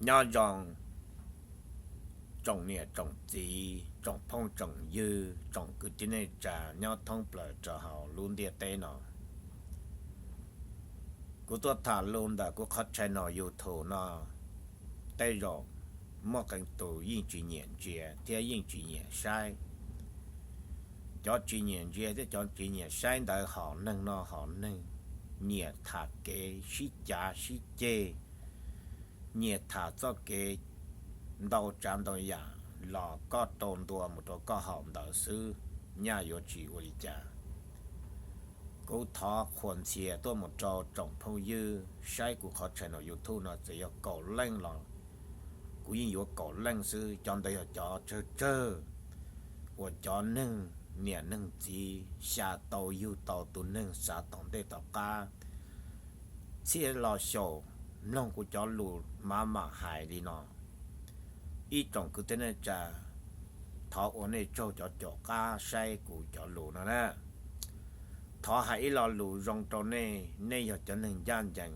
Nyob zoo tsoom niam tsoom txiv, tsoom phooj tsoom ywg, tsoom kwv tij neej tsa nyob thoob plaws rau hauv lub ntiaj teb no. Kuv tuaj tham lus ntawm kuv qhov channel YouTube no, tej zaum muaj qee tus yeej tsis nyiam ntsia thiab yeej tsis nyiam saib. Cov tsis nyiam ntsia thiab cov tsis nyiam saib ntawd hom neeg no hom neeg nyiam tham kev sib cav sib ceg, nyiam tham txoj kev ntau tsav ntau yam los koj rau ntua mus rau koj haum ntawd xwb, nyaj yuav tsis ua li cas. Kuv thov qhuas ntxhias tuaj mus rau tsoom phooj ywg saib kuv qhov channel YouTube no txawm yog kaum leej los kuv yeej yuav kaum leej xwb, cov ntawd yog cov tsawg tsawg uas cov neeg niam neeg txiv xya tau yug tau tus neeg xav tom ntej tom qab, txhij los xyaum mloog kuv cov lus mam mam hais li no. Ib tsoom kwv tij neej tsa, thov ua nej tsaug cov caum qab saib kuv cov lus no na. Thov hais ib lo lus zoo rau nej, nej yog cov neeg ncaj ncees,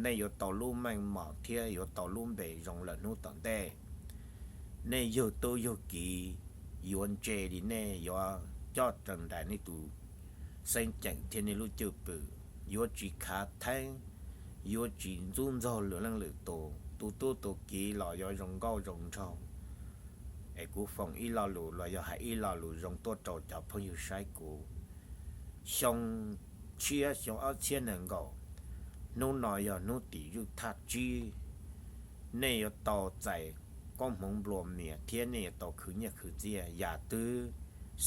nej yuav tau lub meej mom thiab yuav tau lub npe zoo lawm hnub tom ntej. Nej yug tub yug kiv yuav ntse li nej yuav coj raws nraim nej tus xeeb ceem thiab nej lub cwj pwm, yuav tsis khav theeb, yuav tsis ntxub ntxaug lwm leej lwm tus, tus tub tus kiv los yuav zoo nkauj zoo nraug. Es kuv foom ib lo lus los yog hais ib lo lus zoo tuaj rau cov phooj ywg saib kuv. Xyoo tshiab xyoo ob txhiab nees nkaum, hnub no yog hnub tim zwj thaj tsib, nej yuav tau txais koob hmoov nplua mias thiab nej yuav tau khwv nyiaj khwv txiaj yam twg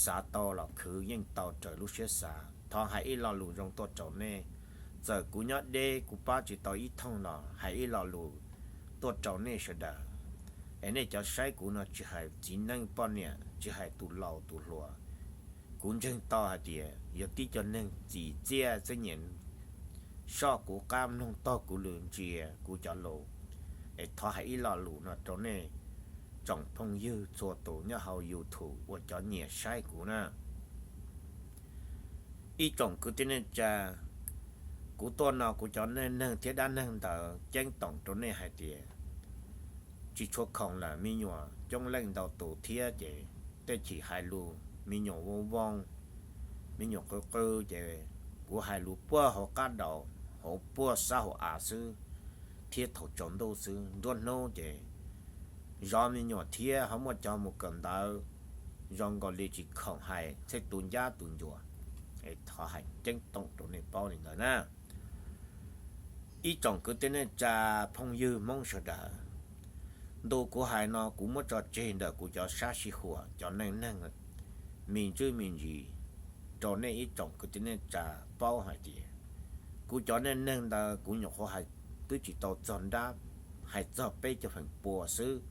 xav tau los khwv yeej tau raws lub siab xav. Thov hais ib lo lus zoo tuaj rau nej, txawm kuv nyob deb kuv pab tsis tau ib thooj los hais ib lo lus tuaj rau nej sawv daws. Es nej cov saib kuv no tsis hais txiv neej poj niam, tsis hais tus laus tus hluas, kuv ntseeg tau hais tias yog tib co neeg txim txiaj txawj nyiam soj kuv qab mloog tog kuv lus ntsia kuv cov lus. Es thov hais ib lo lus no rau nej tsoom phooj ywg txhua tus nyob hauv YouTube uas cov nyiam saib kuv na. Ib tsoom kwv tij neej tsa, kuv tuaj no kuv cov neej neeg thiab dab neeg ntawd ceeb toom rau nej hais tias tsis tshua khoom lawm, me nyuam coob leej ntau tus thiab ces tej chim hais lus me nyuam voo voo, me nyuam qw qw ces kuv hais lus puag hauv qab daus, hauv puag sab hauv av xwb, thiab thaum tsaus ntuj xwb, nruab hnub ces zov me nyuam thiab ho muaj cov mus kawm ntawv zoo nkaus li tsis khoom hais, txhij tu ncab tu ncua. Es thov hais ceeb toom rau nej paub li ntawd na. Ib tsoom kwv tij neej tsa phooj ywg Hmoob sawv daws, ntu kuv hais no kuv muab tso tseg ntawm kuv cov sab sij huam cov neej neeg me ntsis me ntsis rau nej ib tsoom kwv tij neej tsa paub hais tias kuv cov neej neeg ntawd kuv nyuam qhuav hais twb tsis tau txog nrab, hais txog peb caug feem pua xwb,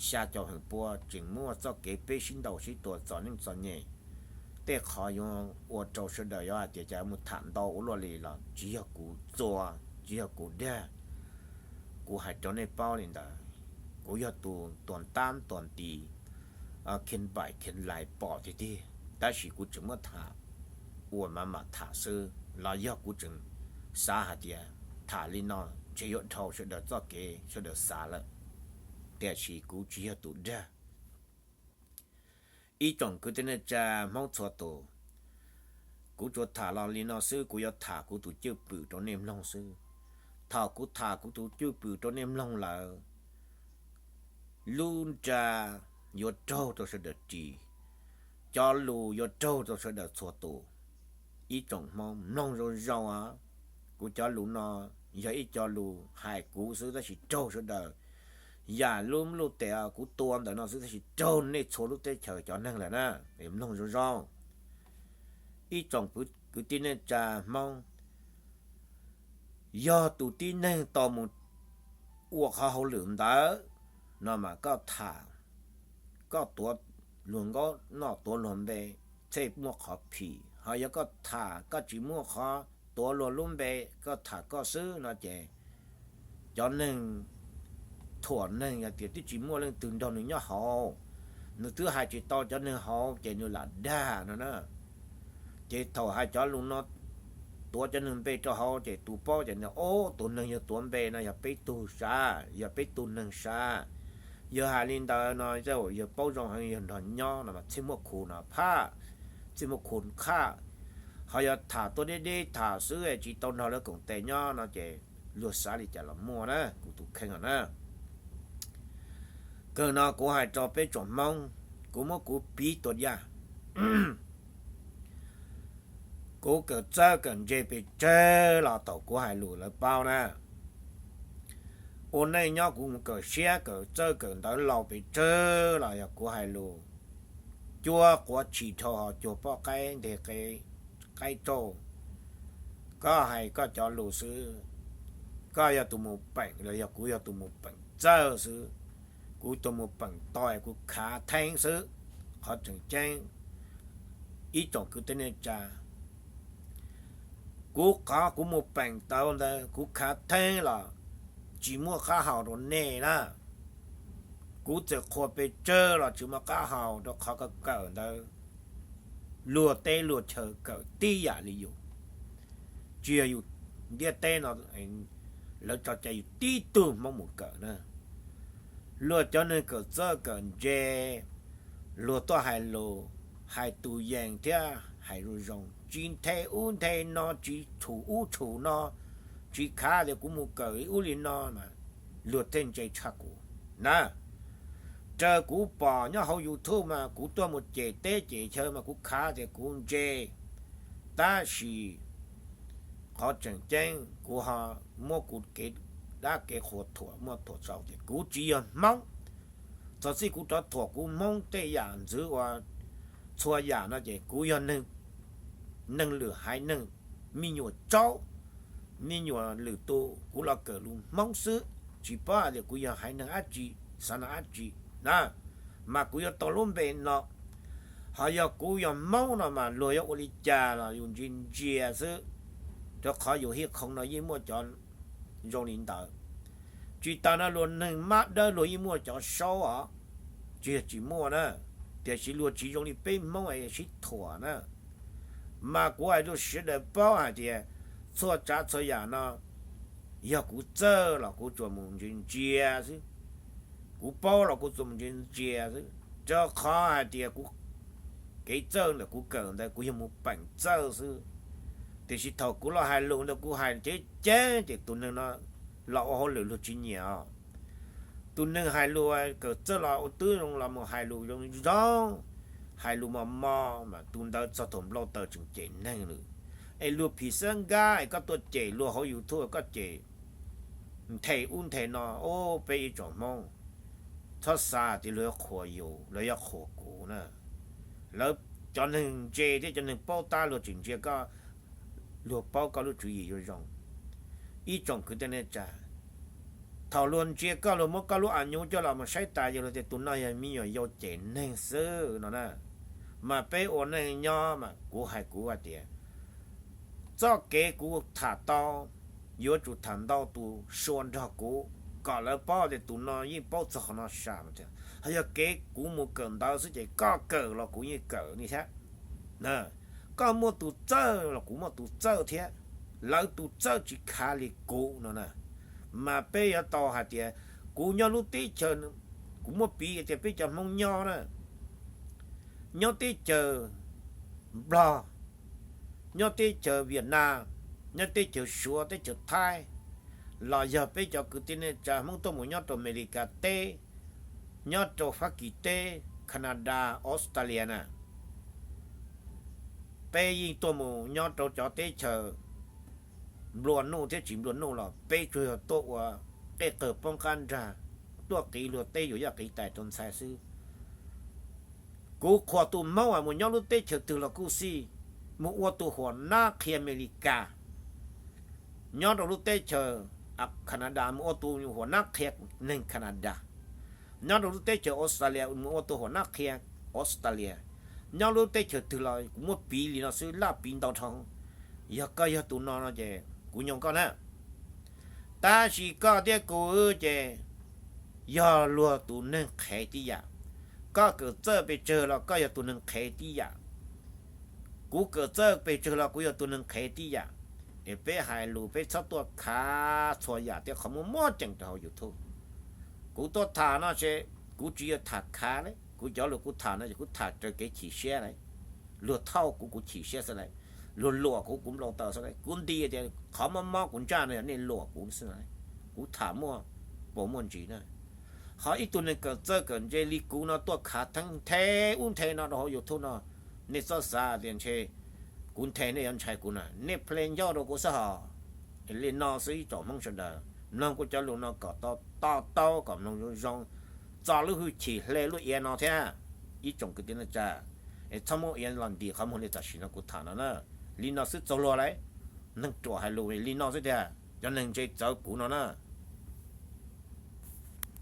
xya caum feem pua tseem muaj txoj kev peb sib ntaus sib tua txom nyem txom nyem. Tej qhov yuav ua rau sawv daws yuav hais tias cas mus tham ntau ua luaj li los tsis yog kuv txua, tsis yog kuv dag. Kuv hais rau nej paub li ntawd, kuv yog tus tuam tab tuam nti, khiav npaim khiav lais pom tiag tiag, tab sis kuv tseem muab tham ua mam mam tham xwb los yog kuv tseem xav hais tias tham li no ntshe yuav dhau sawv daws txoj kev sawv daws xav lawm, tiam sis kuv tsis yog tus dag. Ib tsoom kwv tij neej tsa Hmoob txhua tus, kuv tsuas tham los li no xwb, kuv yuav tham kuv tus cwj pwm rau nej mloog xwb. Thaum kuv tham kuv tus cwj pwm rau nej mloog lawm, lub nra yuav raug rau sawv daws ris, cov lus yuav raug rau sawv daws txhua tus. Ib tsoom Hmoob mloog zoo zoo os, kuv cov lus no yog ib co lus hais kuv xwb tab sis raug sawv daws, yam lub lub tes kuv tua ntawm no xwb tab sis raug nej txhua lub teb chaws cov neeg lawm na. Mloog zoo zoo, ib tsoom kwv tij neej tsa Hmoob, yog tus tib neeg tau mus ua qhov hauj lwm ntawd no mas koj tham, koj tuav luag nkaub noj tuav luag npe, thiaj muaj qhov phim. Ho yog koj tham koj tsis muaj qhov tuav luag lub npe, koj tham koj xwb no ces cov neeg thuam neeg yog tias twb tsis muaj leej twg nrog nws nyob hauv, nws twb hais tsis tau cov neeg hauv ces nws lam dag no na. Ces thaum hais cov lus no tuav cov neeg npe rau hauv ces tus paub ces ntag, o, tus neeg yog tuav npe no yog peb tug sav, yog peb tug neeg sav. Yog hais li ntawd no yawg paub zoo heev, yawg nrog nyob no mas txij muaj khu no phaj, txij muaj khu qhaj. Ho yog tham tuaj deb deb tham xwb tsis tau nrog lawv koom tes nyob no ces luag xav li cas los muaj na, kuv tus kheej os na. Kawg no kuv hais rau peb tsoom Hmoob, kuv muab kuv piv tuam yaj. Kuv kawm txawj kawm ntse pes tsawg los thaum kuv hais lus lawv paub na. Ua neej nyob kuv mus kawm siab kawm txawj kawm ntawv laus pes tsawg los yog kuv hais lus, cuab quav tshis dhau ho cuag poj qaib nteg qaib rauj. Koj hais koj cov lus xwb, koj yog tus mus peem los yog kuv yog tus mus peem txawj xwb. Kuv tus mus peem tau kuv khav theeb xwb. Qhov tseem ceeb, ib tsoom kwv tij neej tsa, kuv qhov kuv mus peem tau ntawd kuv khav theeb los tsis muaj qab hau rau nej na. Kuv txawm qhuas pes tsawg los tsis muaj qab hau rau qhov kawm kawm ntawd. Luag teb luag chaw kawm tib yam li yus, tsis yog yus ntiaj teb no lawv tso cai yus tib tug Hmoob mus kawm na. Luag cov neeg kawm txawj kawm ntse, luag tuaj hais lus, hais tus yees thiab hais zoo zoo, tsis nthe ub nthe no, tsis tshum ub tshum no, tsis khav tias kuv mus kawm li ub li no mas luag thiaj ntse tshaj kuv na. Raws kuv pom nyob hauv YouTube mas kuv tuaj mus cem teb cem chaw mas kuv khav tias kuv ntse, tab sis qhov tseem ceeb kuv ho muab kuv kev dab kev qhuas thuam muab thuam txaus tias kuv tsis yog Hmoob. Txog txij kuv rov thuam kuv Hmoob tej yam ntxwv ua txhua yam no ces kuv yog neeg lwm haiv neeg, me nyuam tsaub, me nyuam lwm tus, kuv los kawm lus Hmoob xwb, tsis paub hais tias kuv yog haiv neeg dab tsi, xav no dab tsi na, mas kuv yuav tau lub npe no. Ho yog kuv yog Hmoob no mas luag yuav ua li cas los yus ntsia ntsia xwb, rau qhov yus hij khoom no yeej muaj cov zoo li ntawd. Tsis tas no luag neeg mab dawb luag yeej muaj cov saub os, tsis yog tsis muaj na, tiam sis luag tsis zoo li peb Hmoob sib thuam na. Mas kuv hais rau sawv daws paub hais tias txhua tsav txhua yam no yog kuv txawj los kuv tsuas mus ntsia ntsia xwb, kuv paub los kuv tsuas mus ntsia ntsia xwb, rau qhov hais tias kuv kev txawj ntawm kuv kawm ntawd kuv yog mus peem txawj xwb. Tiam sis thaum kuv los hais lus ntawd kuv hais ceev ceev ces tus neeg no los ua hauj lwm luag tsis nyiam os. Tus neeg hais lus kawm txawj los ua twb zoo los mus hais lus zoo zoo, hais lus mos mos mas tus ntawd txog thaum nplau taws tseem cem neeg lawm. Es luag phim xab nkab es koj tuaj cem luag hauv YouTube koj cem nthe ub nthe no, o, peb ib tsoom Hmoob txhob xav tias luag yuav qhuas yus los yog qhuas kuv na. Lawv cov neeg ntse thiab cov neeg paub tab luag tseem ntsia koj, luag paub koj lub tswv yim zoo zoo. Ib tsoom kwv tij neej tsa, thaum luag ntsia koj luag muab koj lub a nyuv coj los mus saib tas yog luag tias tus no yog me nyuam yaus cem neeg xwb no na. Mas peb ua neej nyob mas kuv hais kuv hais tias txoj kev kuv tham tau, yuav tsum tham ntau tus sua nrog kuv, kom lawv paub tias tus no yeej paub txog qhov no sam. Ho yog kev kuv mus kawm ntawv xwb ces koj kawm los kuv yeej kawm li thiab. Koj muaj tus txawj los kuv muaj tus txawj thiab, lawv tus txawj tsis khav li kuv no na. Mas peb yuav tau hais tias kuv nyob lub teb chaws, kuv muab piv tias peb cov Hmoob nyob na, nyob teb chaws Nplog, nyob teb chaws Viaj Nam, nyob teb chaws Suav, teb chaws Thaib, los yog peb cov kwv tij neej tsa Hmoob tuaj mus nyob rau Amelikas teb, nyob rau Fab Kis teb, Kanadas, Australia na, peb yeej tuaj mus nyob rau cov teb chaws nplua nuj thiab tsis nplua nuj los peb tsuas yog tuaj ua qej qawg poob qab nrag, tuaj qiv luag teb yuav yaj qiv tais rau ntxhais xwb. Kuv qhuas tus Hmoob uas mus nyob lub teb chaws twg los kuj xij, mus ua tus huam nab qhia Amelikas, nyob rau lub teb chaws Kanadas mus ua tus huam nab qhia neeg Kanadas, nyob rau lub teb chaws Australia mus ua tus huam nab qhia Australia, nyob lub teb chaws twg los kuv muab piv li no xwb, laj piv ntau dhau. Yog koj yog tus no no ces kuv nyoo koj na. Tab sis koj thiab kuv ces yog luag tus neeg qhev tib yam. Koj kawm txawj pes tsawg los koj yog tus neeg qhev tib yam. Kuv kawm txawj pes tsawg los kuv yog tus neeg qhev tib yam. Es peb hais lus peb txhob tuaj khav txhua yam thiab qhov muaj muab ceem rau hauv YouTube. Kuv tuaj tham no ces kuv tsis yog tham khav li, kuv cov lus kuv tham no ces kuv tham raws kev chim siab li. Luag thauj kuv kuv chim siab xwb li, luag luam kuv kuv npau taws xwb li. Kuv nti tias qhov mob mob kuv ntsaj no yog nej luam kuv xwb li. Kuv tham muaj puas muaj ntsis na. Ho ib tug neeg kawm txawj kawm ntse li kuv no tuaj khav theeb nthe ub nthe no rau hauv YouTube no, nej txhob xav tias ntshe kuv nthe nej yuav ntshai kuv na. Nej ple ncauj rau kuv xwb hos. Li no xwb ib tsoom Hmoob sawv daws, mloog kuv cov lus no kom to taub kom mloog zoo zoo, txo lub hwj chim hle lub iav no thiab. Ib tsoom kwv tij neej tsa, es txhob muab iav los ntim qhov muag li tam sim no kuv tham no na. Li no xwb txaus luag lawm. Neeg ruam hais lus li no xwb tiag, cov neeg ntse txawv kuv no na.